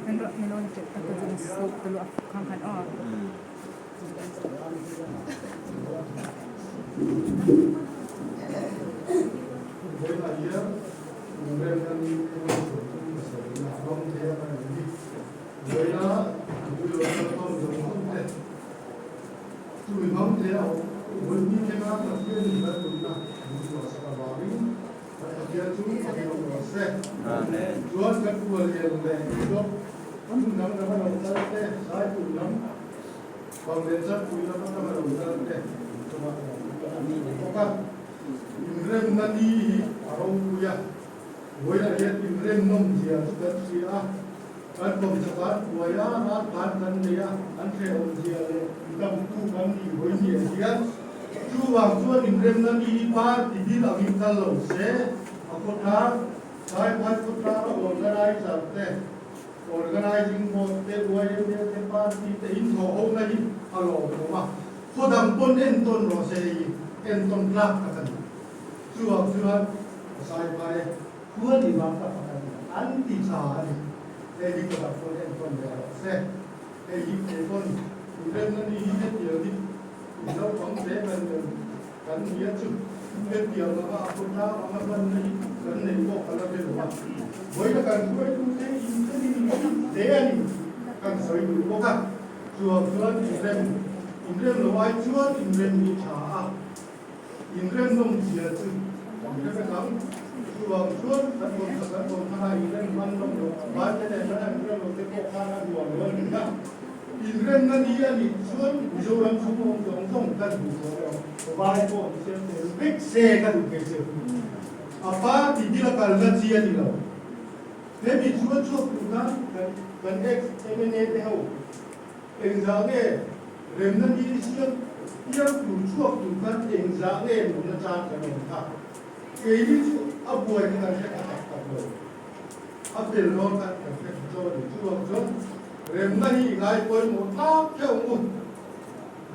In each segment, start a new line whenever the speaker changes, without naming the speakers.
Vawiinah hian inremna ni emaw sawi chu ka sawi na a rawng thei a ka ni hi. Vawiina mipui lo kal khawm zawng zawng te chu mi hmang thei a awm. Vawiin ni thlenga Pathian in kan nunna min chhuahsak avangin kan Pathian chu fakin awm rawh se. Chuan kan kual lian leh dawp hmun dang danga lo kal te, Saipui lam, Bang leh Chatpui lam atanga lo kal te chungah lo kal a ni bawk a. Inremna ni hi a ropui a, vawiinah hian inrem nawmzia chu kan hria a, kan kawmchak an buai a, raltlan kan nei a, an hrehawmzia leh midamtu kan nih vawinia hian chuvang chuan inremna ni hi party bil angin kal lo se, a khawtlang, Saiphai khawtlang a organizer te, organizing board te, yma te, party te inthawhhona hi a lawmawm a. Khaw dang pawn entawn rawh se hei entawn tlak tak a ni. Chuvang chuan a sai phai e, khua ni vang tak a ni a, an ti tha a ni. Hei hi khaw dang pawn entawn leh rawh se. Hei hi kei pawn inremna ni hi hetiang hi in naupang hle kan nem kan ni a chu hetiang anga a khaw tlang anga hmanna hi kan nei pawh ka la hre lo a. Vawiina kan hruaitute inthenin in hle a ni kan sawi duh bawk a. Chuvang chuan inrem, inrem lo ai chuan inrem hi tha a, inrem nawm zia chu kan hre vek ang. Chuvang chuan kan kawmchak kan kawm khan a inrem hman nawm loh, vai te nen kan inrem lo te pawh khan a nuam lo a ni a. Inremna ni a nih chuan Mizoram chhung awm zawng zawng kan duh tawh lo, vai pawh ni se tel vek se ka duh thei chu. A party bil a kalna chi a ni lo. Hemi chuan chhuak tur khan kan ex mla te ho engzah nge remna ni siam piang tur chhuak tur khan engzah nge nunna chan kan awm kha? Keini chu a buai kha kan hre kha tak tak lo. A fel dawn khan kan hre tha chauh a ni. Chuvang chuan remna hi i ngai pawimawh tlak theuh ang u.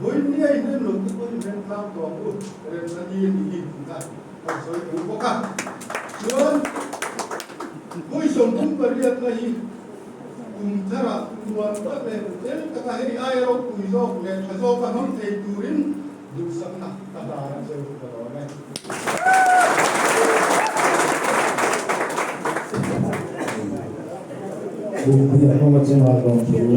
Vawiin nia inrem lo te pawh inrem tlak tawh ang u. Remna ni a nih hi tih kha kan sawi duh bawk a. Chuan 28 na hi kum tharah nuam tak leh tel taka hei aia ropui zawk leh tha zawka hmang thei turin duhsakna ka hlan a cheu ka lawm e.
Bukpui a hmang a chungah lawmthu.